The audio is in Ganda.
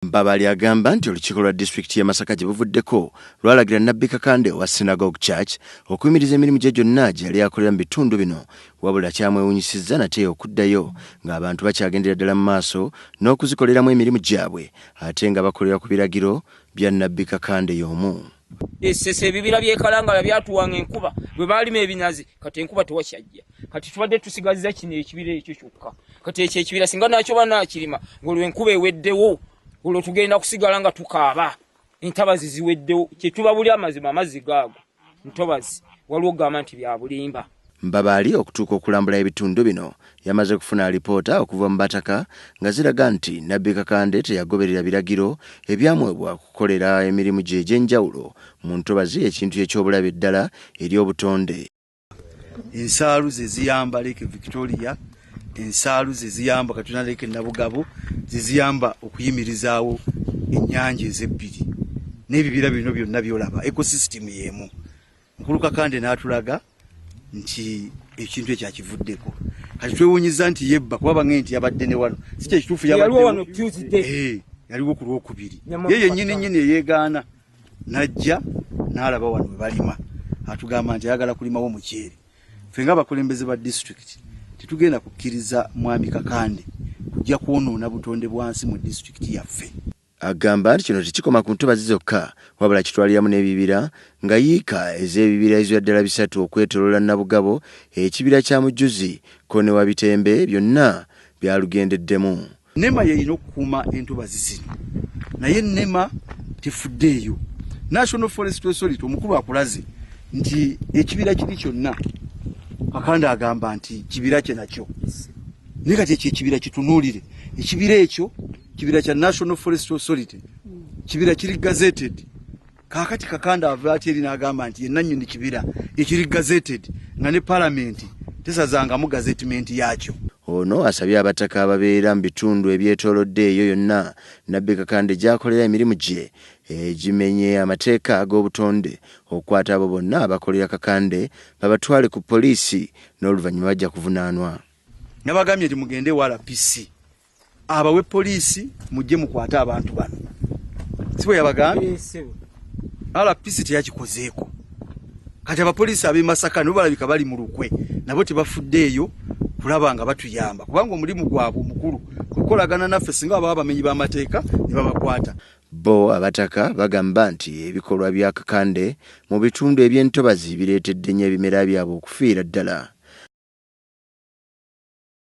Mbabaali agamba nti olukiiko lwa disitulikiti y'e Masaka gye buvuddeko lwalagira Nabbi Kakande owa Synagogue Church okuyimiriza emirimu gye gyonna gye yali akolera mu bitundu bino, wabula kyamwewuunyisizza nate okuddayo ng'abantu bakyagendera ddala mu maaso n'okuzikoleramu emirimu gyabwe ate nga bakolera ku biragiro bya Nabbi Kakande y'omu. Essese ebibira by'e Kalangala byatuwanga enkuba bwe baalima ebinazi, kati enkuba tewakyajja. Kati tubadde tusigazza kino ekibira ekyo kyokka. Kati ekyo ekibira singa nakyo banaakirima ng'olwo enkuba eweddewo, olwo tugenda kusigala nga tukaaba entabazi ziweddewo. Kye tuba buli amazima amazzi gaago ntobazi waliwo okugamba nti bya bulimba. Mbabaali okutuuka okulambula ebitundu bino yamaze kufuna alipoota okuva mu bataka nga ziraga nti Nabbi Kakande teyagoberera biragiro ebyamuweebwa okukolera emirimu gye egy'enjawulo mu ntobazi, ekintu eky'obulabe ddala eri obutonde. Ensaalu ze ziyamba Lake Victoria, ensaalu ze ziyamba Katuna Lake Nabugabo, ze ziyamba okuyimirizaawo ennyanja ezebbiri n'ebibira bino byonna by'olaba, ecosystem y'emu. Mukulu Kakande n'atulaga nti ekintu ekyo akivuddeko. Kati twewuunyizza nti yebba kuba bange nti yabadde ne wano, si kye kituufu, yaliwo wano Tuesday. Yaliwo ku Lwokubiri, ye yennyini nnyini eyeegaana n'ajja n'alaba wano we balima, atugamba nti ayagala kulimawo muceere. Ffe ng'abakulembeze ba disitulikiti tetugenda kukkiriza Mwami Kakande kujja kwonoona butonde bwa nsi mu disitulikiti yaffe. Agamba nti kino tekikoma ku ntobazi zokka, wabula kitwaliramu n'ebibira nga yiika ez'ebibira eziwera ddala 3 okwetooloola Nabugabo, ekibira kya Mujuzi ko ne Wabitembe byonna byalugendeddemu. NEMA yeyina okukuuma entobazi zino, naye NEMA tefuddeeyo. National Forest Authority omukulu akulaze nti ekibira kiri kyonna Kakande agamba nti kibira kye nakyo, naye kati ekyo ekibira kitunuulire. Ekibira ekyo kibira kya National Forest Authority, kibira kiri gazetted. Kaakati Kakande ava ati eri n'agamba nti yenannyini kibira ekiri gazetted, nga ne palamenti tesazangamu gazettement yakyo. Ono asabye abataka ababeera mu bitundu ebyetoolodde eyo yonna Nabbi Kakande gy'akolera emirimu gye egimenye amateeka ag'obutonde okukwata abo bonna abakolera Kakande babatwale ku poliisi, n'oluvannyuma bajja kuvunaanwa. Nabagambye nti mugende wa RPC abawe poliisi, mujje mukwate abantu bano. Si bwe yabagambye? RPC teyakikozeeko. Kati abapoliisi ab'e Masaka nabo balabika bali mu lukwe, nabo tebafuddeeyo kulaba nga batuyamba, kubanga omulimu gwabwe omukulu kukolagana naffe singa baba bamenyi b'amateeka ne babakwata. Bo abataka bagamba nti ebikolwa bya Kakande mu bitundu eby'entobazi bireetedde nnyo ebimera byabwe okufiira ddala.